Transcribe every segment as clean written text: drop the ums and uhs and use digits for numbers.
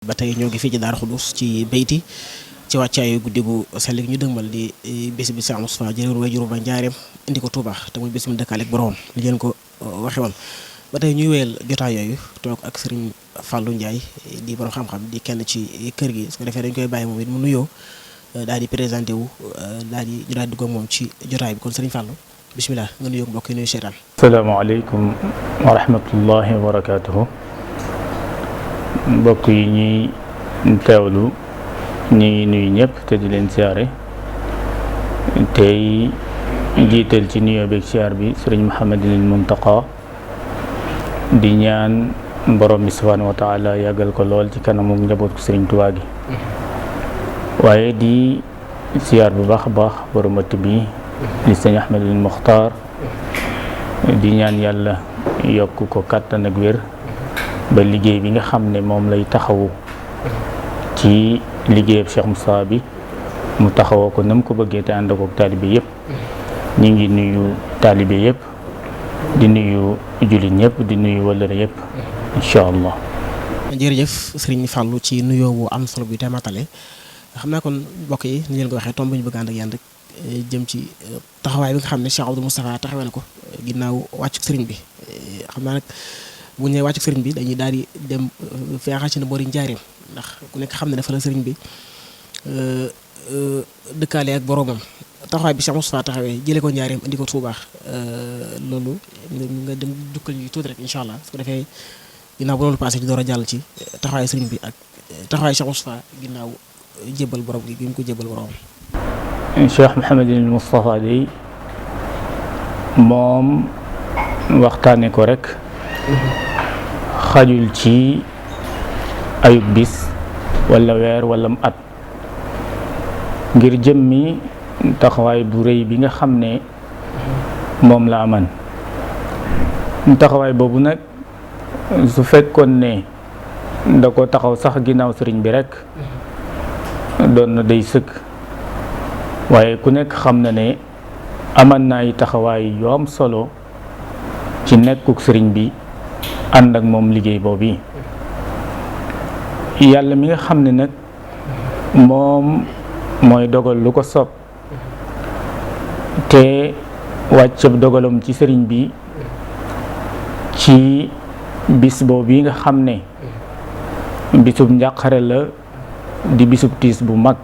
ba tey ñoo ngi fii ci Daaru Xudoos ci Beyti ci wàccaayu guddi gu sell ñu dëgmal di bés bi Cheikh Moustapha jëlee waajur ba njaareem indi ko Touba te muy bés mu dëkkaale ak boromam li leen ko waxe woon ba tey ñuy wéyal jotaay yooyu toog ak Serigne Fallou Ndiaye di borom xam-xam di kenn ci kër gi su ko defee dañ koy bàyyi moom it mu nuyoo daal di présenté wu daal di dugg ak moom ci jotaay bi kon Serigne Fallou bisimilah nga nuyoo mbokk yi nuyu seetaan. asalaamaaleykum wa rahmatullahi wa barakaatuhu. mbokk yi ñuy teewlu ñu ngi nuyu ñëpp te di leen siyaare tey jiital ci nuyoo beeg siyaar bi sëriñ Muhammadinil Muntaqa di ñaan borom bi subhaanahu wa taala yàggal ko lool ci kanamu njaboot ko sëriñ Tuubaa gi waaye di siyaar bu baax a baax borom ëtt bi di sëriñ Ahmadul Muxtaar di ñaan yàlla yokk ko kàttan ak wér ba liggéey bi nga xam ne moom lay taxawu ci liggéeyab Cheikh Moustapha bi mu taxawoo ko na mu ko bëggee te ànd ak taalibe yëpp ñu ngi nuyu taalibe yëpp di nuyu jullit ñëpp di nuyu wëllëre yëpp incha allah. jërëjëf Serigne Fallou ci nuyoo bu am solo bi te matale xam naa kon mbokk yi ni leen ko waxee tomb ñu bëgg ànd ak yéen rek jëm ci taxawaay bi nga xam ne Cheikh Abdou Moustapha taxawee na ko ginnaaw wàccu Serigne bi xam naa nag. bu ñu nee wàccu sëriñ bi dañuy daal di dem feexa ci na boori njaareem ndax ku nekk xam ne dafa la sëriñ bi dëkkaale ak boromam taxawaay bi Cheikh Moustapha taxawee jëlee ko njaareem indi ko Touba loolu nga dem jukkal ñu tuuti rek incha allah su ko defee ginnaaw bu loolu passé ñu door a jàll ci taxawaay sëriñ bi ak taxawaay Cheikh Moustapha ginnaaw jébbal borom gi mu ko jébbal boromam. Cheikh Mouhamadul Moustapha day moom waxtaane ko rek. xajul ci ayub bis wala weer wala mu at ngir jëmmi taxawaay bu rëy bi nga xam ne moom la aman taxawaay boobu nag su fekkoon ne da ko taxaw sax ginnaaw sëriñ bi rekk doon na day sëkk waaye ku nekk xam na ne aman na ay taxawaay yu am solo ci nekkuk sëriñ bi ànd ak moom liggéey boobu yàlla mi nga xam ne nag moom mooy dogal lu ko soob te wàcceb dogalam ci sëriñ bi ci bis boobu nga xam ne bisub njàqare la di bisub tiis bu mag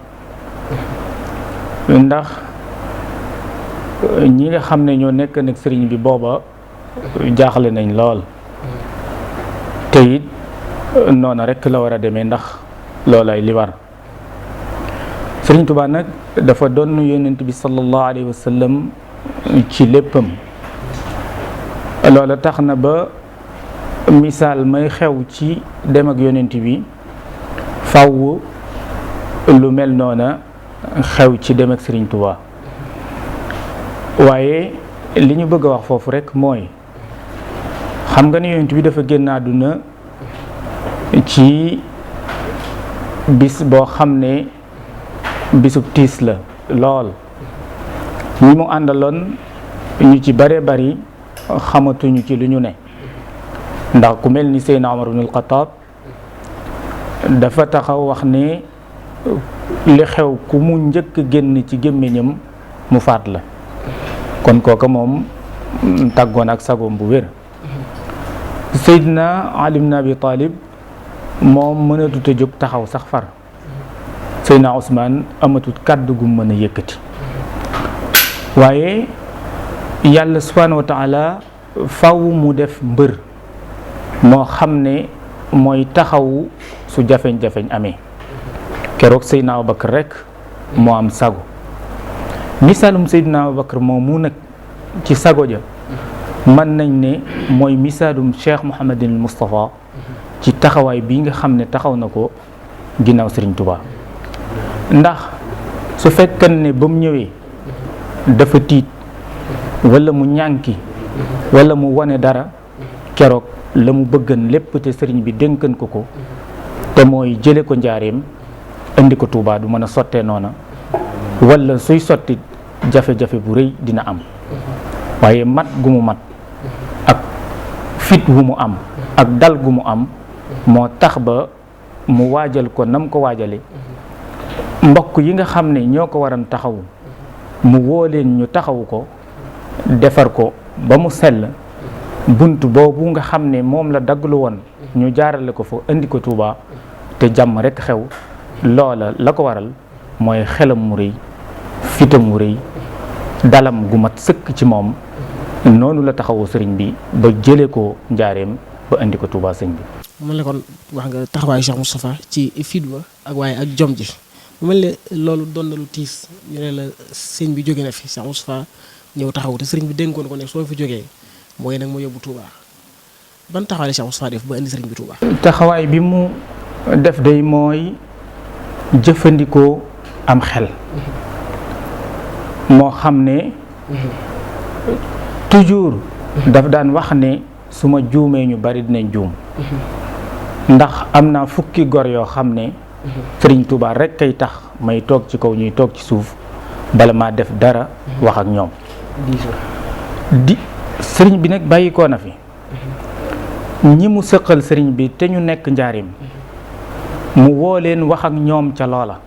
ndax ñi nga xam ne ñoo nekk nag sëriñ bi booba jaaxle nañ lool te it noona rekk la war a demee ndax loolay li war Sëriñ Tuubaa nag dafa doon yonent bi sallallahu alayhi wa sallam ci léppam loola tax na ba misaal may xew ci dem ak yonent bi faw lu mel noona xew ci dem ak Sëriñ Tuubaa waaye li ñu bëgg a wax foofu rekk mooy xam nga ne yonent bi dafa génn àdduna ci bis boo xam ne bisub tiis la lool ñi mu àndaloon ñu ci bare bari xamatuñu ci lu ñu ne ndax ku mel ni Seydina Omar ibn al-Khattab dafa taxaw wax ne li xew ku mu njëkk génn ci gémmiñam mu faat la kon kooka moom tàggoon ak sagoom bu wér Seydina Ali ibn Abi Talib moom mënatut a jóg taxaw sax far Seydina Ousmane amatut kàddu gu mën a yëkkati waaye yàlla subhanahu wa taala faw mu def mbër moo xam ne mooy taxawu su jafeñ-jafeñ amee keroog Seydina Abubakar rek moo am sago misaalum Seydina Abubakar moom mu nag ci sago ja mën nañ ne mooy misaalum Cheikh Mouhamadinil Moustapha ci taxawaay bi nga xam ne taxaw na ko ginnaaw Sëriñ Tuubaa ndax su fekkan ne ba mu ñëwee dafa tiit wala mu ñànki wala mu wane dara keroog la mu bëggan lépp te sëriñ bi dénkan ko ko te mooy jële ko njaareem indi ko Tuubaa du mën a sottee noona wala suy sotti jafe-jafe bu rëy dina am waaye mat gu mu mat ak fit gu mu am ak dal gu mu am moo tax ba mu waajal ko nam ko waajale mbokk yi nga xam ne ñoo ko waran taxawu mu woo leen ñu taxawu ko defar ko ba mu sell bunt boobu nga xam ne moom la dagglu woon ñu jaarale ko fa indi ko Touba te jàmm rekk xew loola la ko waral mooy xelam mu rëy fitam mu rëy dalam gu mat sëkk ci moom noonu la taxawoo sëriñ bi ba jële ko njaareem ba indi ko Touba sëñ bi. mu mel ne kon wax nga taxawaayu Cheikh Moustapha ci fidwa ak waaye ak jom ji mu mel ne loolu doon na lu tiis ñu ne la sëñ bi jóge na fi Cheikh Moustapha ñëw taxaw te sëriñ bi dénkoon ko ne soo fi jógee mooy nag mu yóbbu Touba ban taxawaay la Cheikh Moustapha def ba indi sëriñ bi Touba. taxawaay bi mu def day mooy jëfandikoo am xel moo xam ne toujours daf daan wax ne su ma juumee ñu bari dinañ juum ndax am naa fukki gor yoo xam ne sëriñ Touba rek kay tax may toog ci kaw ñuy toog ci suuf bala maa def dara wax ak ñoom di sëriñ bi nag bàyyi ko na fi ñi mu sëqal sëriñ bi te ñu nekk njaarim mu woo leen wax ak ñoom ca loola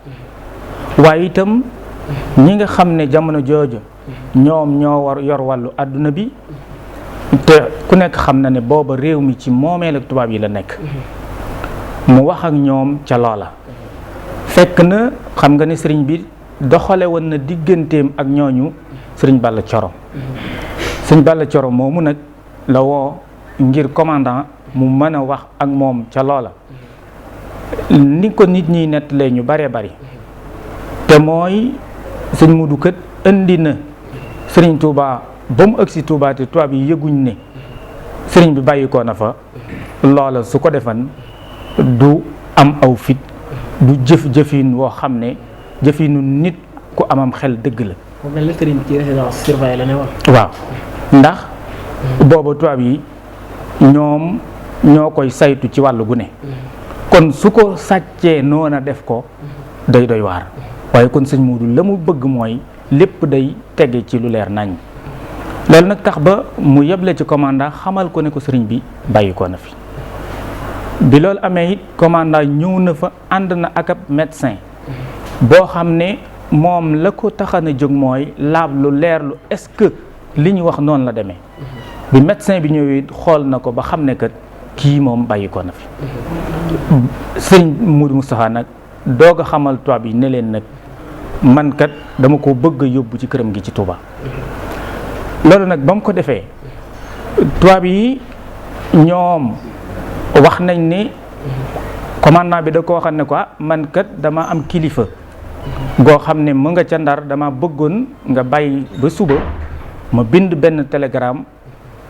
waaye itam ñi nga xam ne jamono jooju ñoom ñoo war yor wàllu àdduna bi te ku nekk xam na ne booba réew mi ci moomeel ak tubaab yi la nekk mu wax ak ñoom ca loola fekk na xam nga ne sëriñ bi doxale woon na digganteem ak ñooñu sëriñ Balla Coro sëriñ Balla Coro moomu nag la woo ngir commandant mu mën a wax ak moom ca loola ni ko nit ñiy nettalee ñu baree bari te mooy sëñ Mudu kët indi na sëriñ Touba ba mu ëgsi Touba te tubaab yi yëguñ ne sëriñ bi bàyyi ko na fa loola su ko defan du am aw fit du jëf-jëfin woo xam ne jëfinu nit ku amam xel dëgg la. mu mel ne sëriñ bi ci résidence surveillée la ne woon. waaw ndax booba tubaab yi ñoom ñoo koy saytu ci wàllu gu ne kon su ko sàccee noona def ko day doy waar waaye kon sëñ Moodu la mu bëgg mooy lépp day tege ci lu leer nañ loolu nag tax ba mu yeble ci commandant xamal ko ne ko sëriñ bi bàyyi ko na fi bi loolu amee it commandant ñëw na fa ànd na ak ab médecin boo xam ne moom la ko taxan a jóg mooy laab lu leer lu est-ce que li ñu wax noonu la demee bi médecin bi ñëwee xool na ko ba xam ne kat kii moom bàyyi ko na fi sëriñ Moudou Moustapha nag doog a xamal tubaab yi ne leen nag man kat dama ko bëgg a yóbbu ci këram gi ci Touba loolu nag ba mu ko defee tubaab yi ñoom wax nañ ne commandant bi da ko waxal ne ko man kat dama am kilifa goo xam ne mu nga ca Ndar dama bëggoon nga bàyyi ba suba ma bind benn télégramme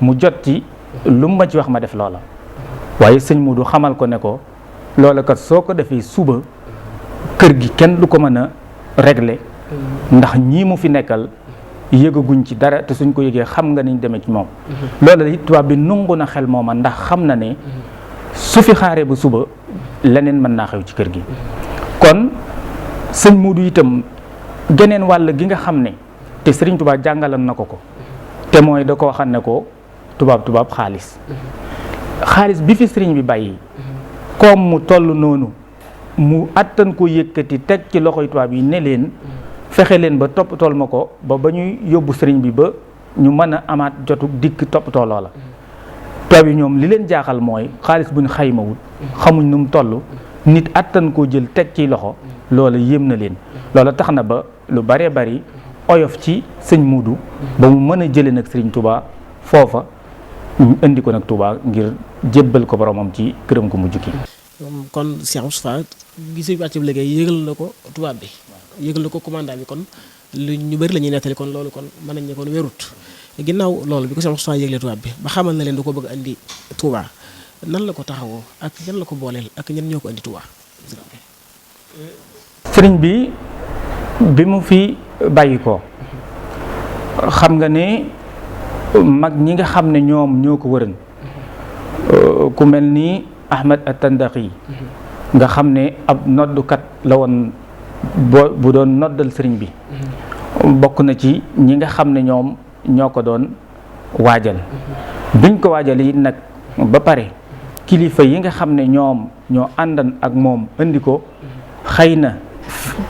mu jot ci lu ma ci wax ma def loola waaye sëñ Modou xamal ko ne ko loola kat soo ko defee suba kër gi kenn du ko mën a régler ndax ñii mu fi nekkal yëgaguñ ci dara te suñ ko yëgee xam nga niñ demee ci moom loola it tubaab bi nungu na xel mooma ndax xam na ne su fi xaaree ba suba leneen mën naa xew ci kër gi kon sëñ Modou itam geneen wàll gi nga xam ne te sëriñ Touba jàngalan na ko ko te mooy da ko waxal ne ko tubaab xaalis bi fi sëriñ bi bàyyi comme mu toll noonu mu attan ko yëkkati teg ci loxoy tubaab yi ne leen fexe leen ba toppatool ma ko ba ñuy yóbbu sëriñ bi ba ñu mën a amaat jotu dikk toppatoo loola tubaab yi ñoom li leen jaaxal mooy xaalis bu ñu xaymawut xamuñ nu mu toll nit attan koo jël teg ci loxo loola yéem na leen loola tax na ba lu baree bari oyof ci sëñ Muudu ba mu mën a jëlee nag sëriñ Touba foofa ñu indi ko nag Touba ngir jébbal ko boromam ci këram ko mujj ki kon Cheikh Moustapha gis nga wàcc bi liggéey yëgal na ko tubaab bi yëgal na ko commandant bi kon lu ñu bëri la ñuy nettali kon loolu kon mën nañ ne kon wérut ginnaaw loolu bi ko Cheikh Moustapha yëglee tubaab bi ba xamal na leen da ko bëgg a indi Touba nan la ko taxawoo ak ñan la ko booleel ak ñan ñoo ko indi Touba. sëriñ bi mu fi bàyyi ko xam nga ne mag ñi nga xam ne ñoom ñoo ko wëran ku mel ni Ahmad At-Tandaqi nga xam ne ab noddukat la woon bu doon noddal sëriñ bi bokk na ci ñi nga xam ne ñoom ñoo ko doon waajal biñ ko waajal yi nag ba pare kilifa yi nga xam ne ñoom ñoo àndan ak moom indi ko xëy na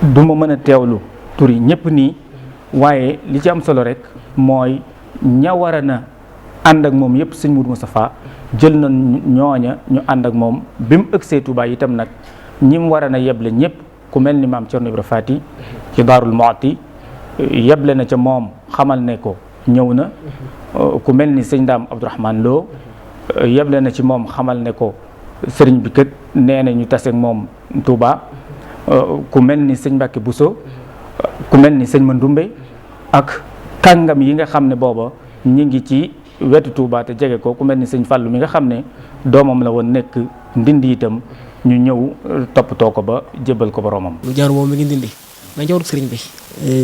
du ma mën a teewlu tur yi ñëpp nii waaye li ci am solo rek mooy ña war a na ànd ak moom yëpp sëñ Moudou Moustapha jël na ñooña ñu ànd ak moom bi mu ëgsee Touba itam nag ñi mu war a na yeble ñëpp ku mel ni maam Thierno Ibra Fati ci Daarul Muhti yeble na ca moom xamal ne ko ñëw na. ku mel ni sëñ Daam Abdourahmane Lo yeble na ci moom xamal ne ko sëriñ bi kat nee na ñu taseeg moom Touba. ku mel ni sëñ Mbacke Bousso ku mel ni sëñ Mandoumbe ak kàngam yi nga xam ne booba ñi ngi ci wetu Touba te jege ko ku mel ni sëñ Fallou mi nga xam ne doomam la woon nekk Ndindi itam ñu ñëw toppatoo ko ba jébbal ko boromam. lu jaar moom mi ngi Ndindi na njawru sëriñ bi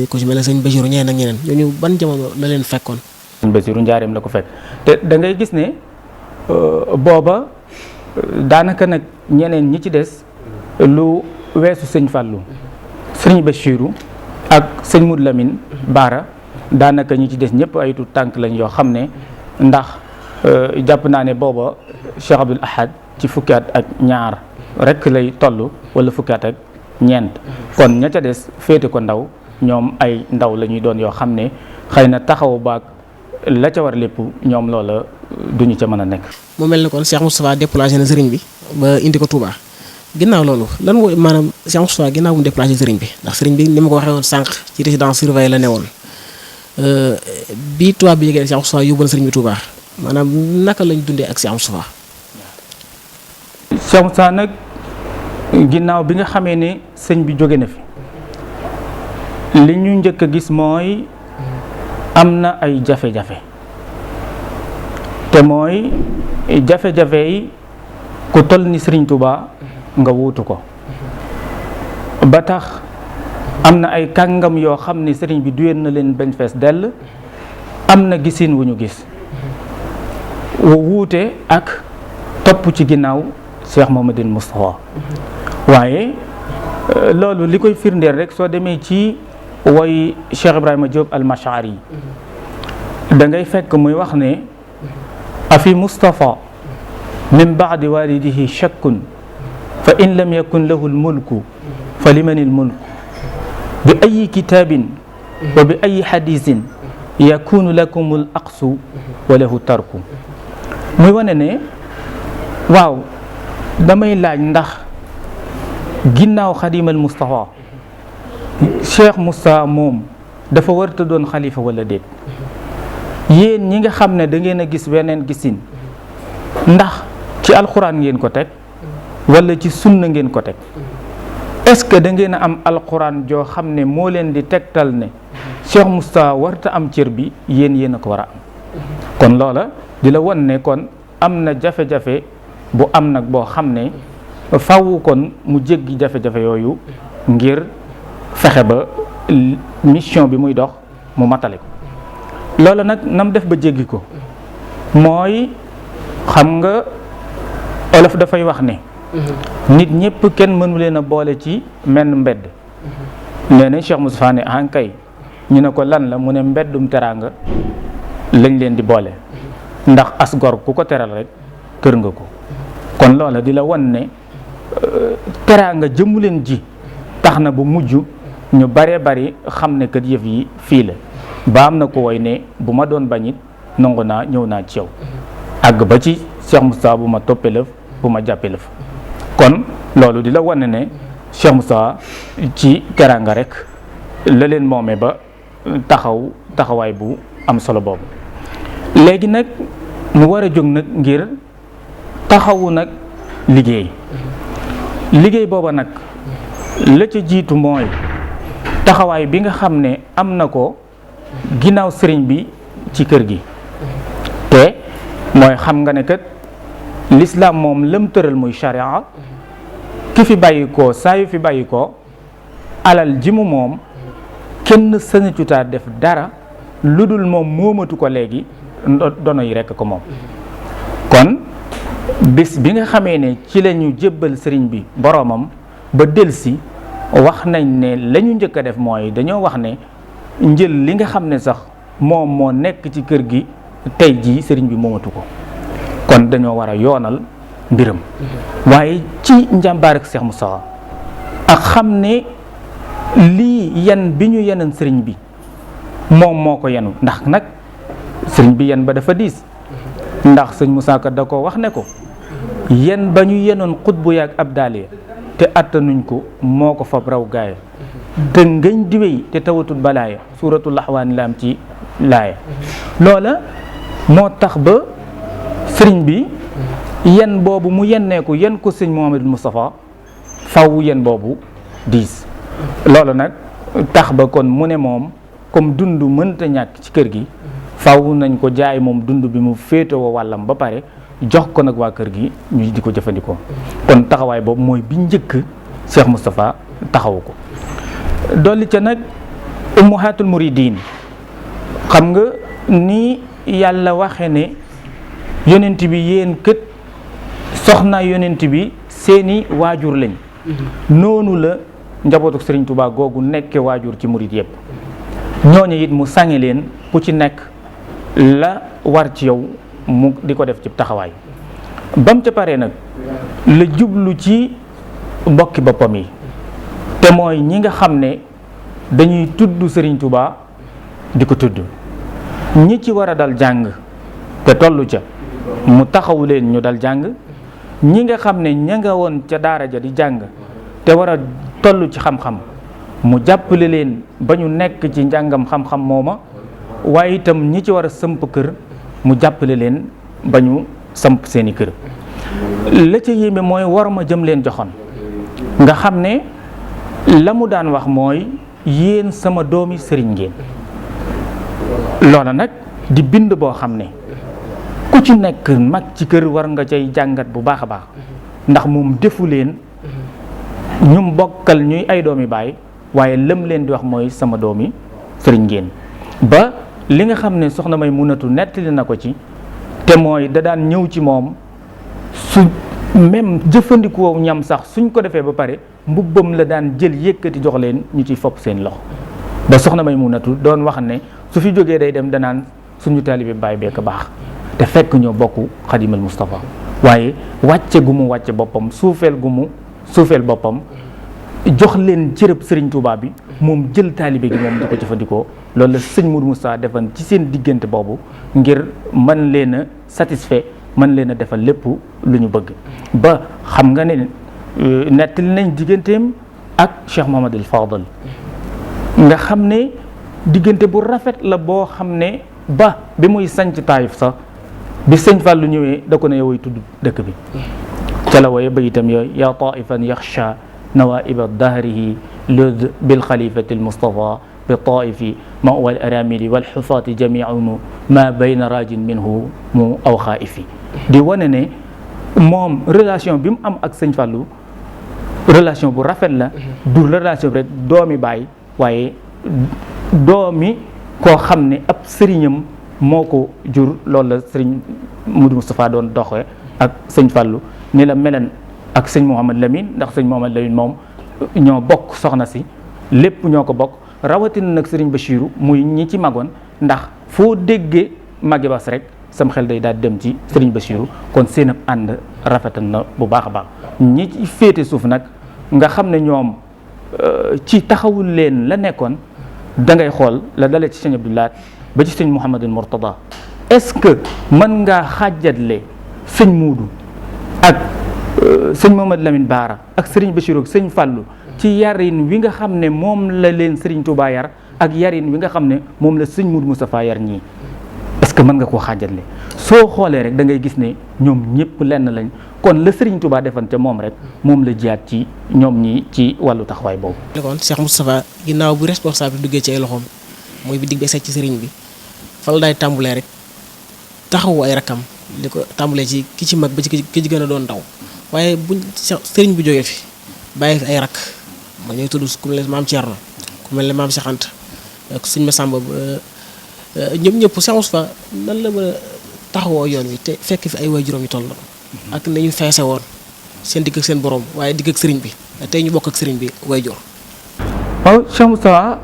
ku ci mel ne sëñ Bachirou ñeneen ak ñeneen ñooñu ban jamono la leen fekkoon. sëñ Bachirou njaareem la ko fekk te da ngay gis ne booba daanaka nag ñeneen ñi ci des lu weesu sëñ Fallou sëñ Bachirou ak sëñ Moud Lamine Baara daanaka ñi ci des ñëpp ay tuut tànk lañ yoo xam ne ndax jàpp naa ne booba Cheikh Abdoul Ahad ci fukki at ak ñaar rek lay toll wala fukki at ak ñeent kon ña ca des féete ko ndaw ñoom ay ndaw la ñuy doon yoo xam ne xëy na taxaw baag la ca war lépp ñoom loola duñu ca mën a nekk. mu mel ne kon Cheikh Moustapha déplacé na sëriñ bi ba indi ko Touba ginnaaw loolu lan mooy maanaam Cheikh Moustapha ginnaaw bu mu déplacé sëriñ bi ndax sëriñ bi ni ma ko waxee woon sànq ci résidence surveillée la ne woon bi Touba bi yëgee Cheikh Moustapha yóbbu na sëriñ bi Touba maanaam naka lañ dundee ak Cheikh Moustapha. Cheikh Moustapha nag ginnaaw bi nga xamee ne sëñ bi jóge na fi li ñu njëkk a gis mooy am na ay jafe-jafe te mooy jafe-jafe yi ku toll ni Sëriñ Touba nga wuutu ko ba tax am na ay kàngam yoo xam ne sëriñ bi duyeen na leen bañ fees dell am na gisin wu ñu gis wu wuute ak topp ci ginnaaw Cheikh Mouhamadoul Moustapha waaye loolu li koy firndeel rek soo demee ci woy Cheikh Ibrahima Diop al-Mash'ari da ngay fekk muy wax ne afi Moustapha min baadi walidihi shakkun fa in lam yakun lahu lmulku fa liman ilmulku bi ayi kitabin wa bi ayi hadisin yakunu lakum al aqsu wa lahu tarku muy wane ne waaw damay laaj ndax ginnaaw xadimal Moustapha Cheikh Moustapha moom dafa warta doon xalifa wala déet yéen ñi nga xam ne da ngeen a gis weneen gisin ndax ci alxuraan ngeen ko teg wala ci sunna ngeen ko teg est-ce que da ngeen a am alxuraan joo xam ne moo leen di tegtal ne Cheikh Moustapha warta am cër bi yéen a ko war a am kon loola di la won ne kon am na jafe-jafe bu am nag boo xam ne faaw kon mu jéggi jafe-jafe yooyu ngir fexe ba mission bi muy dox mu matale ko loola nag nam def ba jéggi ko mooy xam nga olof dafay wax ne nit ñëpp kenn mënu leen a boole ci menn mbedd nee na Cheikh Moustapha ne ankay ñu ne ko lan la mu ne mbeddum teraanga lañ leen di boole ndax as gor ku ko teral rek kër nga ko kon loola di la won ne teraanga jëmu leen ji tax na bu mujj ñu bare bari xam ne kat yëf yi fii la ba am na ko woy ne bu ma doon bañit nangu naa ñëw naa ci yow àgg ba ci Cheikh Moustapha bu ma toppee lëf bu ma jàppee lëf kon loolu di la wane ne Cheikh Moustapha ci teraanga rek la leen moomee ba taxawaay bu am solo boobu léegi nag mu war a jóg nag ngir taxawu nag liggéey booba nag la ca jiitu mooy taxawaay bi nga xam ne am na ko ginnaaw sëriñ bi ci kër gi te mooy xam nga ne kat l'islam moom lam tëral muy charia ki fi bàyyi ko saa yu fi bàyyi ko alal ji mu moom kenn sañatutaa def dara lu dul moom moomatu ko léegi dono yi rekk ko moom kon bis bi nga xamee ne ci la ñu jébbal sëriñ bi boroomam ba delsi wax nañ ne la ñu njëkk a def mooy dañoo wax ne njël li nga xam ne sax moom moo nekk ci kër gi tey jii sëriñ bi moomatu ko kon dañoo war a yoonal mbiram waaye ci njàmbaar ak Cheikh Moustapha ak xam ne lii yan bi ñu yenan sëriñ bi moom moo ko yenu ndax nag sëriñ bi yen ba dafa diis ndax sëñ Moussa Ka da ko wax ne ko yen ba ñu yenoon xutbu yaag abdaaliya te attanuñ ko moo ko fab raw gaaya te ngañ di wéy te tawatul balaaya suuratul laxwaan la am ci laaya loola moo tax ba sëriñ bi yen boobu mu yenneeku yen ko sëñ Mouhamadou Moustapha faw yen boobu diis loolu nag tax ba kon mu ne moom comme dund mënta ñàkk ci kër gi faw nañ ko jaay moom dund bi mu féetewoo wàllam ba pare jox ko nag waa kër gi ñu di ko jëfandikoo kon taxawaay boobu mooy bi njëkk Cheikh Moustapha taxawu ko dolli ca nag ummahatul muridin xam nga ni yàlla waxe ne yonent bi yéen kët soxna yonent bi seeni waajur lañ noonu la njabootu Serigne Touba googu nekke waajur ci murid yëpp ñooñu it mu sange leen ku ci nekk la war ci yow mu di ko def ci taxawaay bam ca paree nag la jublu ci mbokki boppam yi te mooy ñi nga xam ne dañuy tudd Serigne Touba di ko tudd ñi ci war a dal jàng te tollu ca mu taxawu leen ñu dal jàng ñi nga xam ne ña nga woon ca daara ja di jàng te war a toll ci xam-xam mu jàppale leen ba ñu nekk ci njàngam xam-xam mooma waaye itam ñi ci war a sëmp kër mu jàppale leen ba ñu samp seeni kër la ca yéeme mooy war ma jëm leen joxoon nga xam ne la mu daan wax mooy yéen sama doomi sëriñ ngeen loola nag di bind boo xam ne ku ci nekk mag ci kër war nga cay jàngat bu baax a baax ndax moom defu leen ñum bokkal ñuy ay doomi baay waaye lëm leen di wax mooy sama doomi sëriñ ngeen ba li nga xam ne soxna may munatu nettali na ko ci te mooy da daan ñëw ci moom su même jëfandikoo ñam sax suñ ko defee ba pare mbubbam la daan jël yëkkati jox leen ñu ciy fopp seen loxo ba soxna may munatu doon wax ne su fi jógee day dem danaan suñu taalibe baay bekk baax te fekk ñoo bokk xadimal Moustapha waaye wàcce gu mu wàcce boppam suufeel gu mu suufeel boppam jox leen cërëb Serigne Touba bi moom jël taalibe gi moom di ko jëfandikoo loolu la sëñ Mourou Moussa defan ci seen diggante boobu ngir mën leen a satisfait mën leen a defal lépp lu ñu bëgg ba xam nga ne nettali nañ digganteem ak Cheikh Mouhamadul Fadal nga xam ne diggante bu rafet la boo xam ne ba bi muy sanc Taayif sax bi sëñ Fàllu ñëwee da ko ne yow tudd dëkk bi ca la wooye ba itam yooyu yaa taifan yaxsha nawaiba dahrihi lud bil xalifati al Mustafa bi taifi ma wal aramili wal xufaati jamiumu ma bayna rajin minhu mu aw xaifi di wane ne moom relation bi mu am ak sëñ Fàllu relation bu rafet la du relation bi rek doomi baay waaye doomi koo xam ne ab sëriñam moo ko jur loolu la sëriñ Modou Moustapha doon doxee ak sëñ Fallou ni la melen ak sëñ Mouhamad Lamine ndax sëñ Mouhamad Lamine moom ñoo bokk soxna si lépp ñoo ko bokk rawatina nag sëriñ Bachirou muy ñi ci magoon ndax foo déggee magi bas rek sam xel day daal dem ci sëriñ Bachirou kon seen ab ànd rafetal na bu baax a baax ñi ci féete suuf nag nga xam ne ñoom ci taxawul leen la nekkoon da ngay xool la dalee ci sëñ Abdoulaat ba ci sëñ Mouhamadul Mourtada est-ce que mën ngaa xàjjatle sëñ Muudu ak sëñ Mouhamad Lamine Baara ak sëriñ Bachirou ak sëñ Fallou ci yarin wi nga xam ne moom la leen sëriñ Touba yar ak yarin wi nga xam ne moom la sëñ Muudu Moustapha yar ñii est-ce que mën nga koo xàjjatle soo xoolee rek da ngay gis ne ñoom ñëpp lenn lañ kon la sëriñ Touba defan ca moom rek moom la jiyaat ci ñoom ñi ci wàllu taxawaay boobu. kon Cheikh Moustapha ginnaaw bu responsable duggee ci ay loxoom mooy bi digg ba ci sëriñ bi fa la daay tàmbulee rek taxawu ay rakam li ko tàmbulee ci ki ci mag ba ci ki ci gën a doon ndaw waaye buñ sëriñ bu jógee fi bàyyi fi ay rak ma ñooy tudd ku mel ne maam Thierno ku mel ne maam Cheikh Anta ak suñ Massamba ñëpp Cheikh Moustapha nan la mën a taxawoo yoon wi te fekk fi ay waajuram yu toll noonu ak nañu feese woon seen digg ak seen borom waaye digg ak sëriñ bi tey ñu bokk ak sëriñ bi waajur. waaw Cheikh Moustapha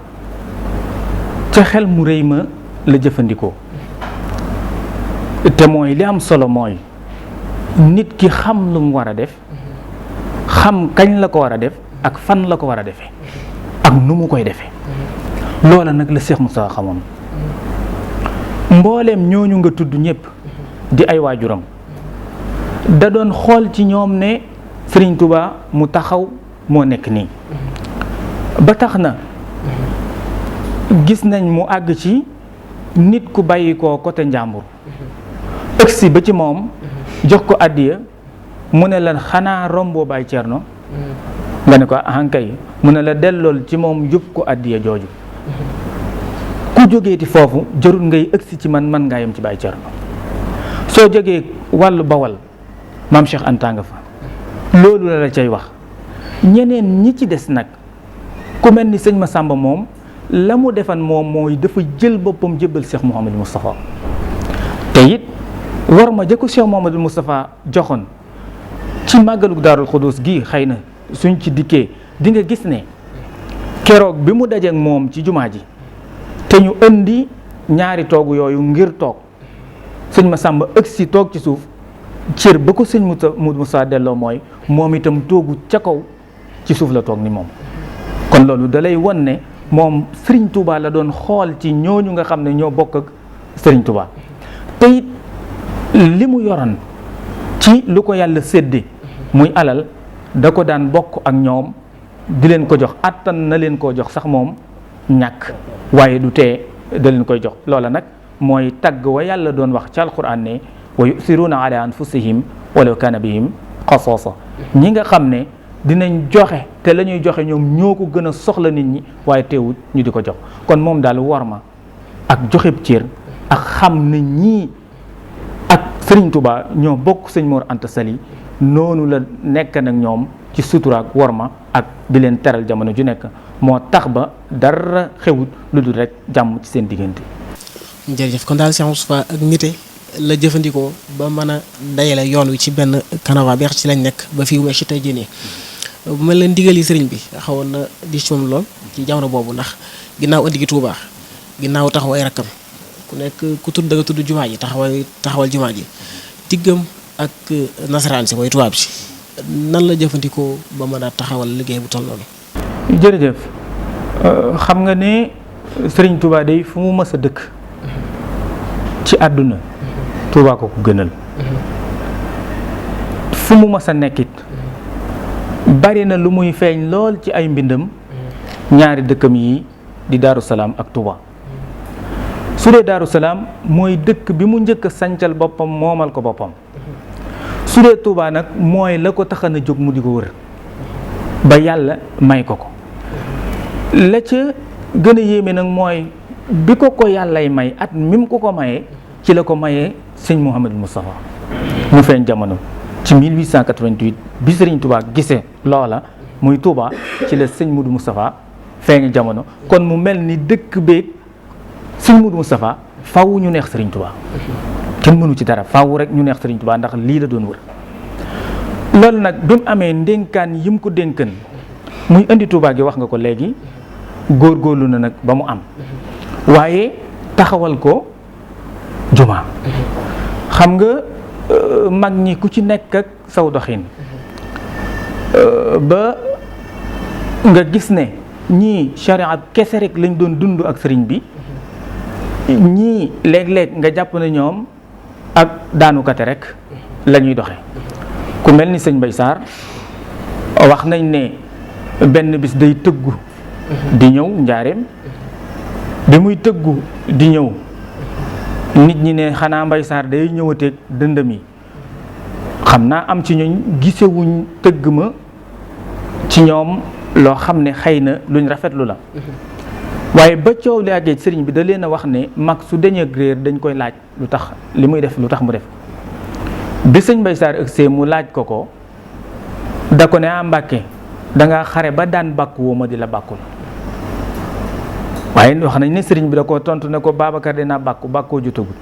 ca xel mu rëy ma la jëfandikoo te mooy li am solo mooy nit ki xam lu mu war a def, xam kañ la ko war a def ak fan la ko war a defee ak nu mu koy defee. loola nag la Cheikh Moussa xamoon. mbooleem ñooñu nga tudd ñëpp di ay waajuram da doon xool ci ñoom ne Serigne Touba mu taxaw moo nekk nii. ba tax na gis nañ mu àgg ci nit ku bàyyi ko côté njàmbur ëgsi ba ci moom jox ko àddiya mu ne la xanaa romboo Baay Cerno nga ne ko ahankay mu ne la dellool ci moom yóbbu ko àddiya jooju. ku jógeeti foofu jarul ngay ëgsi ci man ngaa yem ci Baay Cerno. soo jógee wàllu Bawal maam Cheikh Anta nga fa loolu la cay wax. ñeneen ñi ci des nag ku mel ni sëñ Massamba moom la mu defan moom mooy dafa jël boppam jébbal Cheikh Mouhamadou Moustapha. te it war ma jëkku Cheikh Mouhamadou Moustapha joxoon ci màggalu Daarul Xudoos gi xëy na suñ ci dikkee di nga gis ne keroog bi mu dajeek moom ci jumaa ji te ñu indi ñaari toogu yooyu ngir toog sëñ Massamba ëgsi toog ci suuf cër ba ko sëñ Moussa delloo mooy moom itam toogu ca kaw ci suuf la toog ni moom. kon loolu dalay won ne moom Serigne Touba la doon xool ci ñooñu nga xam ne ñoo bokk ak Serigne Touba te it li mu yoroon ci lu ko yàlla sédde muy alal da ko daan bokk ak ñoom di leen ko jox attan na leen koo jox sax moom ñàkk waaye du tee da leen koy jox. loola nag mooy tagg wa yàlla doon wax ci alquran ne wa yusiruuna ala anfusihim walaw kaana bihim xasaasa ñi nga xam ne dinañ joxe te la ñuy joxe ñoom ñoo ko gën a soxla nit ñi waaye teewut ñu di ko jox. kon moom daal war ma ak joxeb cër ak xam ne ñii ak Serigne Touba ñoo bokk sëñ Mor Anta Sali noonu la nekk nag ñoom ci suturaak war ma ak di leen teral jamono ju nekk moo tax ba dara xewut lu dul rek jàmm ci seen diggante. jërëjëf kon daal Cheikh Moustapha ak nite la jëfandikoo ba mën a dayale yoon wi ci benn kanava bi ci lañ nekk ba fii weesu tey jii nii bu mel ne ndigal yi sëriñ bi xawoon na di ci moom lool ci jamono boobu ndax ginnaaw indi gi Tuubaa ginnaaw taxaw ay rakkam ku nekk ku tudd da nga tudd jumaa ji taxawal jumaa ji diggam ak nasaraan si mooy tubaab si nan la jëfandikoo ba mën a taxawal liggéey bu toll noonu. jërëjëf xam nga ne Sëriñ Tuubaa day fu mu mës a dëkk ci àdduna Tuubaa ko gënal fu mu mës a nekkit bari na lu muy feeñ lool ci ay mbindam ñaari dëkkam yi di Daaru Salaam ak Tuubaa. su dee Daaru Salaam mooy dëkk bi mu njëkk a sancal boppam moomal ko boppam su dee Tuubaa nag mooy la ko taxan a jóg mu di ko wër ba yàlla may ko ko. la ca gën a yéeme nag mooy bi ko yàllay may at mim ko mayee ci la ko mayee sëñ Mouhamadou Moustapha mu feeñ jamono ci 1888 bi Sëriñ Touba gisee loola muy Touba ci la sëñ Moudou Moustapha feeñ jamono kon mu mel ni dëkk beeg sëñ Moudou Moustapha faw ñu neex Sëriñ Touba kenn mënu ci dara faw rek ñu neex Sëriñ Touba ndax lii la doon wër. loolu nag bi mu amee ndénkaan yi mu ko dénkan muy indi Touba gi wax nga ko léegi góorgóorlu na nag ba mu am waaye taxawal ko jumaa xam nga mag ñi ku ci nekk ak saw doxin ba nga gis ne ñii charia kese rek lañ doon dund ak sëriñ bi ñii léeg-léeg nga jàpp ne ñoom ak daanukate rek la ñuy doxe ku mel ni sëñ Mbay Sarr wax nañ ne benn bis day tëggu di ñëw njaareem bi muy tëggu di ñëw nit ñi ne xanaa Mbay Sarr day ñëwateeg dëndëm yi xam naa am ci ñooñ gisewuñ tëgg ma ci ñoom loo xam ne xëy na luñ rafetlu la waaye ba coow li àggee sëriñ bi da leen a wax ne mag su deñee réer dañ koy laaj lu tax li muy def lu tax mu def bi sëñ Mbay Sarr ëgsee mu laaj ko da ko ne a Mbàkke danga xare ba daan bàkku woo ma di la bàkkul waaye wax nañ ne sëriñ bi da ko tontu ne ko Babacar dinaa bàkkoo jotagul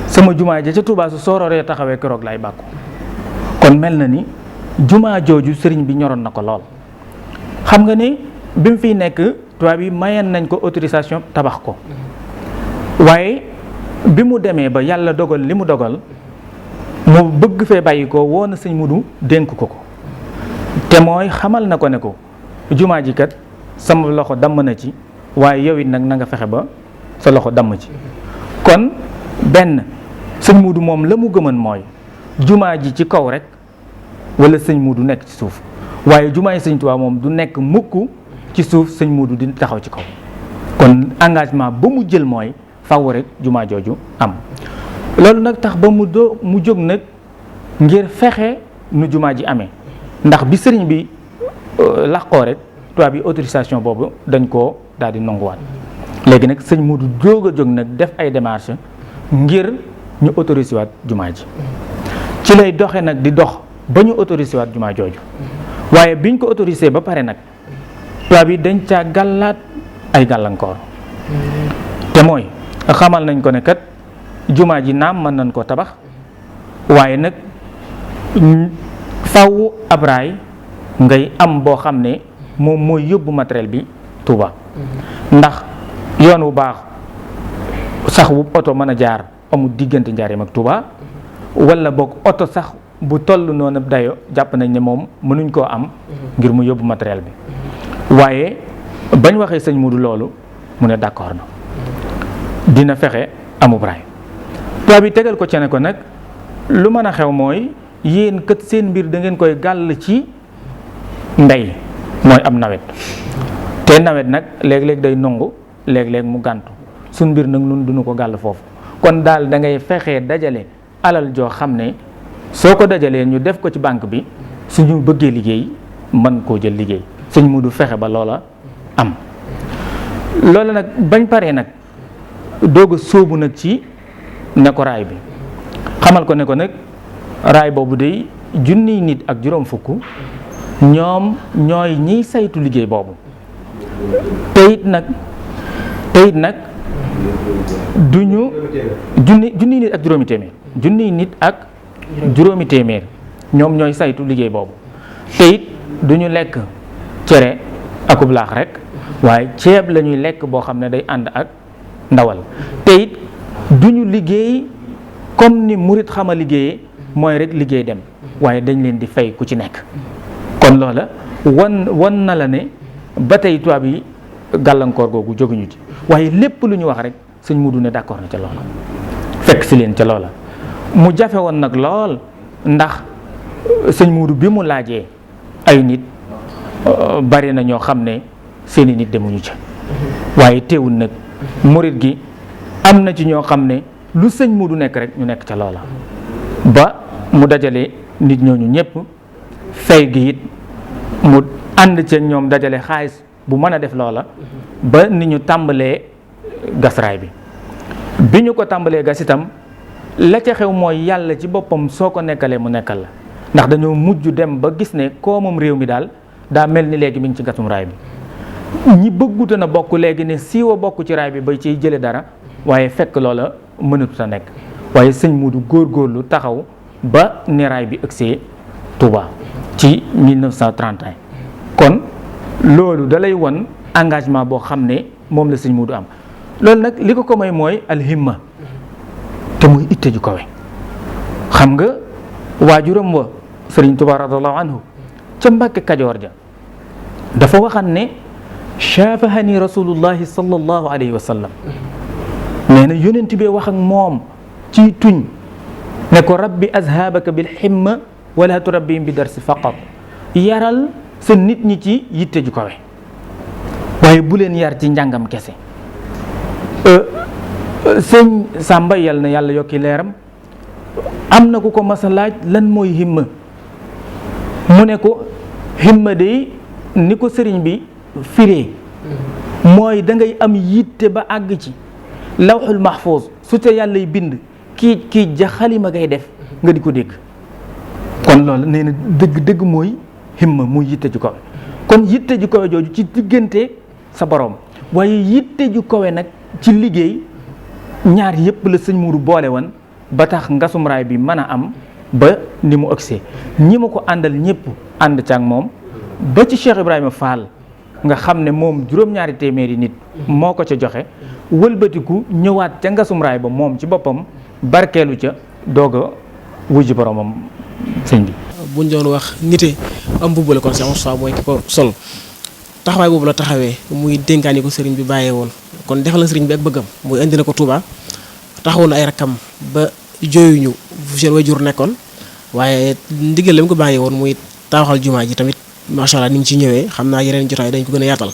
sama jumaa ja ca Tuubaa su soororee taxawee keroog laay bàkku kon mel na ni jumaa jooju sëriñ bi ñoroon na ko lool. xam nga ni bi mu fiy nekk tubaab yi mayen nañ ko autorisation tabax ko waaye bi mu demee ba yàlla dogal li mu dogal mu bëgg fee bàyyi ko woo na sëñ Mudu dénk ko te mooy xamal na ko ne ko jumaa ji kat sama loxo damm na ci waaye yow it nag na nga fexe ba sa loxo damm ci. kon benn sëñ Mudu moom la mu gëman mooy jumaa ji ci kaw rek wala sëñ Mudu nekk ci suuf waaye jumaa yi sëñ Tuubaa moom du nekk mukk ci suuf sëñ Mudu di taxaw ci kaw. kon engagement ba mu jël mooy faw rek jumaa jooju am loolu nag tax ba mu jóg nag ngir fexe nu jumaa ji amee ndax bi sëriñ bi làqoo rek tubaab bi autorisation boobu dañ koo daal di nanguwaat léegi nag sëñ Mudu jóg a jóg nag def ay démarches ngir ñu autorisé waat jumaa ji ci lay doxe nag di dox ba ñu autorisé waat jumaa jooju waaye biñ ko autorisé ba pare nag tubaab yi dañ caa gàllaat ay gàllankoor te mooy xamal nañ ko ne kat jumaa ji naam mën nañ koo tabax waaye nag faw ab raay ngay am boo xam ne moom mooy yóbbu matériel bi Touba ndax yoon wu baax sax wu oto mën a jaar amul diggante Njaaréem ak Touba wala boog oto sax bu toll noonu dayo jàpp nañ ne moom mënuñ koo am ngir mu yóbbu matériel bi waaye bañ waxee sëñ Mudu loolu mu ne d'accord na dina fexe amub raay tubaab bi tegal ko ca ne ko nag lu mën a xew mooy yéen kat seen mbir da ngeen koy gàll ci mbay mooy am nawet te nawet nag léeg-léeg day nongu léeg-léeg mu gàntu suñ mbir nag nun duñu ko gàll foofu kon daal da ngay fexee dajale alal joo xam ne soo ko dajalee ñu def ko ci banque bi suñu bëggee liggéey mën koo jël liggéey sëñ Mudu fexe ba loola am loola nag bañ paree nag doog a sóobu nag ci ne ko raay bi xamal ko ne ko nag raay boobu day junniy nit ak juróom fukk ñoom ñooy ñiy saytu liggéey boobu teyit nag duñu junniy nit ak juróomi téeméer junniy nit ak juróomi téeméer ñoom ñooy saytu liggéey boobu teyit duñu lekk cere akub laax rek waaye ceeb la ñuy lekk boo xam ne day ànd ak ndawal teyit duñu liggéey comme ni murit xama liggéeyee mooy rek liggéey dem waaye dañ leen di fay ku ci nekk kon loola wan na la ne ba tey tubaab yi gàllankoor googu jóguñu ci waaye lépp lu ñu wax rek sëñ Mudu ne d'accord na ca loola fekk si leen ca loola mu jafe woon nag lool ndax sëñ Mudu bi mu laajee ay nit bari na ñoo xam ne seeni nit demuñu ca waaye teewul nag murit gi am na ci ñoo xam ne lu sëñ Mudu nekk rek ñu nekk ca loola ba mu dajale nit ñooñu ñëpp fay gi it mu ànd ci ñoom dajale xaalis bu mën a def loola ba ni ñu tàmbalee gas raay bi ñu ko tàmbalee gas itam la ca xew mooy yàlla ci boppam soo ko nekkalee mu nekkal la ndax dañoo mujj dem ba gis ne koomam réew mi daal daa mel ni léegi mi ngi ci gasum raay bi ñi bëgguta na bokk léegi ne siiwa bokk ci raay bi ba ciy jële dara waaye fekk loola mënatut a nekk waaye sëñ Mudu góorgóorlu taxaw ba ni raay bi ëgsee Touba ci 1931 kon loolu da lay won engagement boo xam ne moom la sëñ Mudu am loolu nag li ko may mooy alhimma te muy itte ju kawe xam nga waajuram wa sëriñ Tuubaa radiyallaahu anhu ca Mbàkke Kajoor ja dafa waxan ne shaafahani rasulullahi sallallahu alayhi wa sallam nee na yonent bi wax ak moom ci tuñ ne ko rabbi azhabaka bil himma wala turabbihim bi darsi faqat yaral sa nit ñi ci yitte ju kawe waaye bu leen yar ci njàngam kese sëñ Sàmba yal na yàlla yokki leeram am na ku ko mas a laaj lan mooy himma mu ne ko himma de ni ko sëriñ bi firee mooy da ngay am yitte ba àgg ci lawxul mahfuus su te yàllay bind kii ja xalima ngay def nga di ko dégg kon loolu nee na dëgg mooy himma muy yitte ju kawe kon yitte ju kawe jooju ci diggante sa borom waaye yitte ju kawe nag ci liggéey ñaar yépp la sëñ Mudu boole woon ba tax ngasum raay bi mën a am ba ni mu ëgsee ñi ma ko àndal ñëpp ànd ca ak moom ba ci Cheikh Ibrahima Fall nga xam ne moom juróom-ñaari téeméeri nit moo ko ca joxe wëlbatiku ñëwaat ca ngasum raay ba moom ci boppam barkeelu ca doog a wujji boromam sëñ bi. buñ doon wax nite am mbubb la kon Cheikh Moustapha mooy ki ko sol taxawaay boobu la taxawee muy dénkaani ko sëriñ bi bàyyee woon kon defal na sëriñ bi ak bëggam muy indi na ko Touba taxawu na ay rakkam ba jooyuñu fu seen wajur nekkoon waaye ndigal la mu ko bàyyee woon muy tawaxal jumaa ji tamit macha allah ni mu ci ñëwee xam naa yeneen jotaay dañ ko gën a yaatal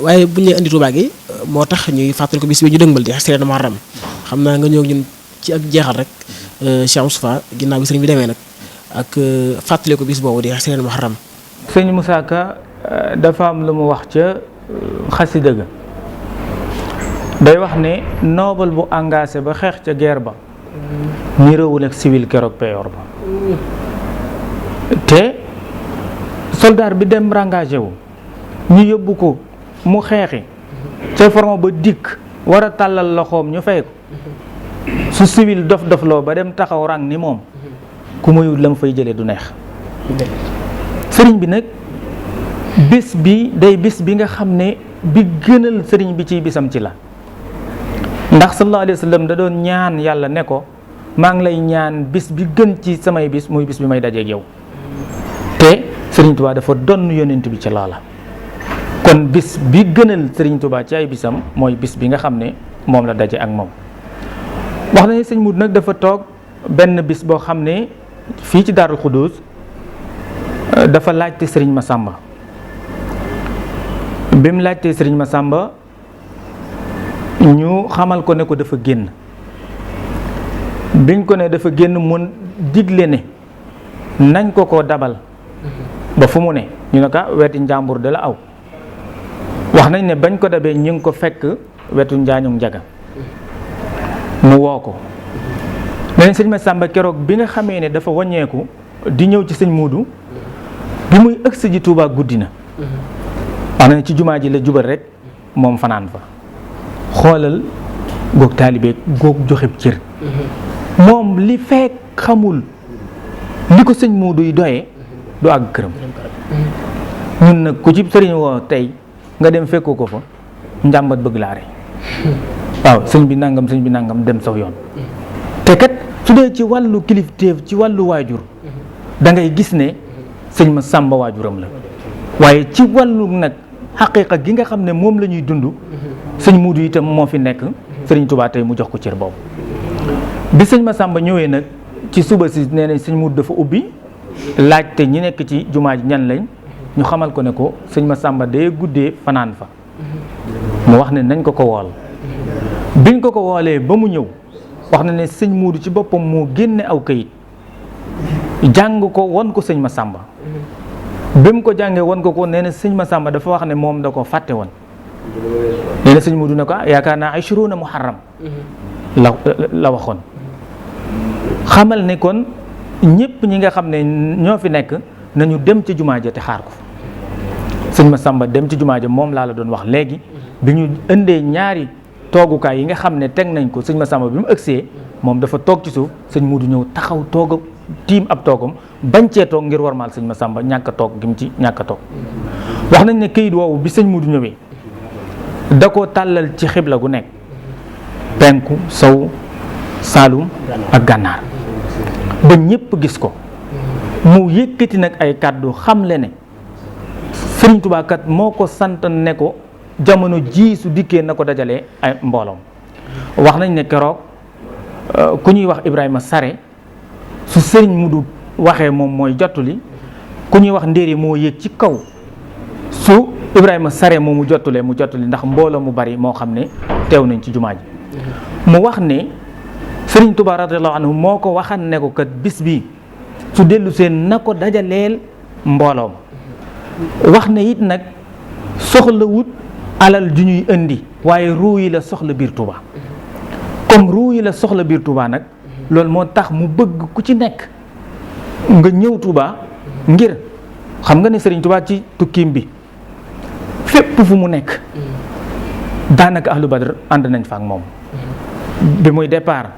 waaye bu ñu indi Touba gi moo tax ñuy fàttali ko bis bi ñu dëgmal di Asri Muharram xam naa nga ñëw ñun ci ak jeexal rek Cheikh Moustapha ginnaaw bi sëriñ bi demee nag ak fàttali ko bis boobu di Asri Muharram. sëñ Moussa Ka dafa am lu mu wax ca xasida ga day wax ne noble bu engagé ba xeex ca guerre ba ñi réewul ak civil keroog peyor ba te soldat bi dem engagé wu ñu yóbbu ko mu xeexi ca forme ba dikk war a tàllal loxoom ñu fay ko su civil dof-dofloo ba dem taxaw rang ni moom ku muy la mu fay jëlee du neex sëriñ bi nag bis bi day bis bi nga xam ne bi gënal sëriñ bi ci bisam ci la ndax sallallahu alayhi wa sallam da doon ñaan yàlla ne ko maa ngi lay ñaan bis bi gën ci samay bis muy bis bi may dajeeg yow te sëriñ Tuubaa dafa donn yonent bi ci loola kon bis bi gënal sëriñ Tuubaa ci ay bisam mooy bis bi nga xam ne moom la daje ak moom wax na ne sëñ Mudu nag dafa toog benn bis boo xam ne fii ci Daarul Xudoos dafa laajte sëriñ Masamba bi mu laajtee sëriñ Masamba ñu xamal ko ne ko dafa génn biñ ko ne dafa génn mun digle ne nañ ko dabal ba fu mu ne ñu ne ka weti njàmbur de la aw wax nañ ne bañ ko dabee ñu ngi ko fekk wetu njaañum njaga mu woo ko leneen sëñ Masamba keroog bi nga xamee ne dafa wàññeeku di ñëw ci sëñ Muudu bi muy ëgsi ji Tuubaa guddi na wax na ne ci jumaa ji la jubal rek moom fanaan fa xoolal goog taalibe goog joxeb cër moom li fekk xamul li ko sëñ Muudu yi doyee du àgg këram ñun nag ku ci sëriñ woo tey nga dem fekkoo ko fa njàmbat bëgg laa rey waaw sëñ bi nangam dem sax yoon te kat su dee ci wàllu kilifteef ci wàllu waajur da ngay gis ne sëñ Masamba waajuram la waaye ci wàllu nag xaqiiqa gi nga xam ne moom la ñuy dund sëñ Muudu itam moo fi nekk sëriñ Tuubaa tey mu jox ko cër boobu bi sëñ Masamba ñëwee nag ci suba si nee nañ sëñ Muudu dafa ubbi laajte ñi nekk ci jumaa ji ñan lañ ñu xamal ko ne ko sëñ Masamba day guddee fanaan fa mu wax ne nañ ko wool biñ ko woolee ba mu ñëw wax na ne sëñ Muudu ci boppam moo génne aw kayit jàng ko won ko sëñ Masamba bi mu ko jàngee won ko nee na sëñ Masamba dafa wax ne moom da ko fàtte woon nee na sëñ Muudu ne ko yaakaar naa 20 muharram la waxoon xamal ne kon ñëpp ñi nga xam ne ñoo fi nekk nañu dem ci jumaa ja te xaar ko sëñ Masamba dem ci jumaa ja moom laa la doon wax léegi bi ñu indee ñaari toogukaay yi nga xam ne teg nañ ko sëñ Masamba bi mu ëgsee moom dafa toog ci suuf sëñ Muudu ñëw taxaw toog tiim ab toogam bañ cee toog ngir warmaal sëñ Masamba ñàkk a toog gi mu ci ñàkk a toog wax nañ ne këyit woowu bi sëñ Muudu ñëwee da ko tàllal ci xibla gu nekk penku sow saalum ak gànnaar ba ñépp gis ko mu yëkkati nag ay kàddu xamle ne Sëriñ Tuubaa kat moo ko sant ne ko jamono ji su dikkee na ko dajalee ay mbooloom wax nañ ne keroog ku ñuy wax Ibrahima Sare su Sëriñ Muudu waxee moom mooy jottali ku ñuy wax ndéeri moo yéeg ci kaw su Ibrahima Sare moomu jottalee mu jottali ndax mbooloo mu bari moo xam ne teew nañ ci jumaa ji mu wax ne Sëriñ Tuubaa radiyallaahu anhu moo ko waxan ne ko kat bis bi su dellu seen na ko dajaleel mbooloom wax ne it nag soxla wut alal ju ñuy indi waaye ruu yi la soxla biir Tuubaa comme ruu yi la soxla biir Tuubaa nag loolu moo tax mu bëgg ku ci nekk nga ñëw Tuubaa ngir xam nga ne Sëriñ Tuubaa ci tukkiim bi fépp fu mu nekk daanaka ahlu Badr ànd nañ fa ak moom bi muy départ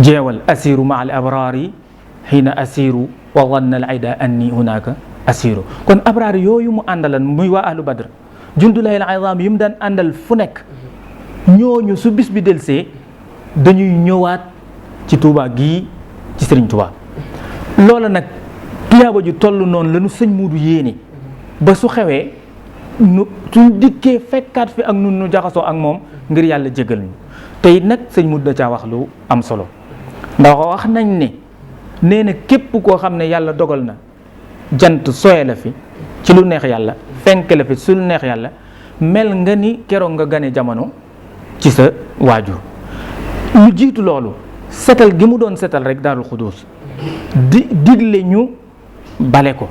jeewal asiru ma al abraari xiina asiru wa wanna al ayda anni hunaka asiru kon abraar yooyu mu àndalan muy waa ahlu Badr jundulayil azam yi mu daan àndal fu nekk ñooñu su bis bi delsee dañuy ñëwaat ci Touba gii ci Serigne Touba. loola nag tiyaaba ju toll noonu la nu sëñ Muudu yéene ba su xewee nu suñ dikkee fekkaat fi ak nun nu jaxasoo ak moom ngir yàlla jégal ñu te it nag sëñ Muudu da caa wax lu am solo ndax wax nañ ne nee na képp koo xam ne yàlla dogal na jant soye la fi ci lu neex yàlla fenk la fi su lu neex yàlla mel nga ni keroog nga gane jamono ci sa waajur. lu jiitu loolu setal gi mu doon setal rek Daarul Xudoos digle ñu bale ko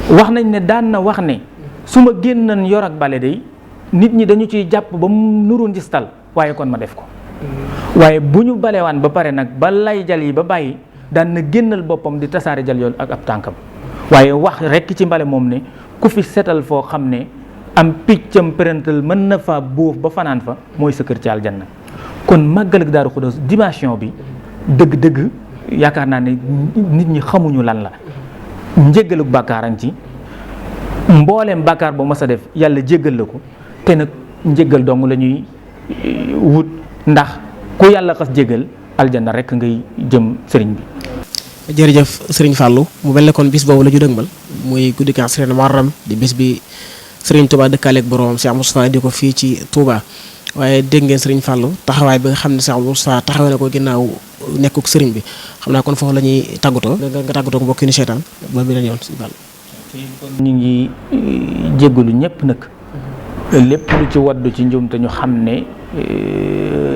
wax nañ ne daan na wax ne su ma génnan yor ak bale day nit ñi dañu ciy jàpp ba mu nuru njistal waaye kon ma def ko waaye bu ñu balewaan ba pare nag ba lay jal yi ba bàyyi daan na génnal boppam di tasaare jal yoon ak ab tànkam waaye wax rekk ci mbale moom ne ku fi setal foo xam ne am piccam pérantal mën na fa bóof ba fanaan fa mooy sa kër ci aljanna. kon màggal ak Daaru Xudoos dimension bi dëgg-dëgg yaakaar naa ne nit ñi xamuñu lan la njéggaluk bàkkaaran ci mbooleem bàkkaar ba mas a def yàlla jéggal la ko te nag njéggal dong la ñuy wut ndax ku yàlla xas jéggal aljanna rek ngay jëm sëriñ bi. jërëjëf sëriñ Fallou mu mel ne kon bis boobu la ñu dëgmal muy guddi gi Asriina Muharram di bis bi sëriñ Touba dëkkaaleeg boroom Cheikh Moustapha di ko fii ci Touba waaye dégg ngeen sëriñ Fallou taxawaay bi nga xam ne Cheikh Moustapha taxawee na ko ginnaaw nekkuk sëriñ bi xam naa kon foofu la ñuy tàggatoo nga tàggatoo mbokk yi ni seetaan ba bi leen yoon sëriñ Fallou. ñu ngi jéggalu ñëpp nag lépp lu ci waddu ci njum te ñu xam ne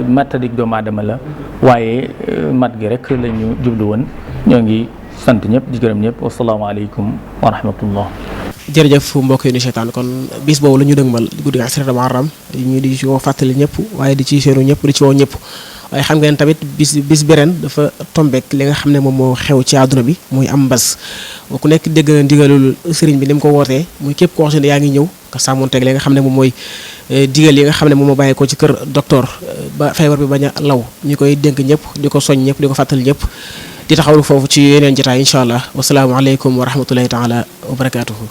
matadik doomu aadama la waaye mat gi rek la ñu jublu woon ñoo ngi sant ñëpp di gërëm ñëpp wasalaamaaleykum wa rahmatullah. jërëjëf mbokk yi ni seetaan kon bis boobu la ñu dëgmal guddi gi Asriina Muharram ñu di ci woo fàttali ñëpp waaye di ci seenu ñëpp di ci woo ñëpp waaye xam ngeen tamit bis bi ren dafa tombeek li nga xam ne moom moo xew ci àdduna bi muy am mbas ku nekk dégg na ndigalul sëriñ bi ni mu ko wootee muy képp koo xam ne yaa ngi ñëw nga sàmmonteeg li nga xam ne moom mooy digal yi nga xam ne moom moo bàyyi ko ci kër docteur ba feebar bi bañ a law ñu koy dénk ñëpp di ko soñ ñëpp di ko fàttali ñëpp di taxawlu foofu ci yeneen jotaay incha allah wasalaamaaleykum wa rahmatullahi taala wa barakaatuhu.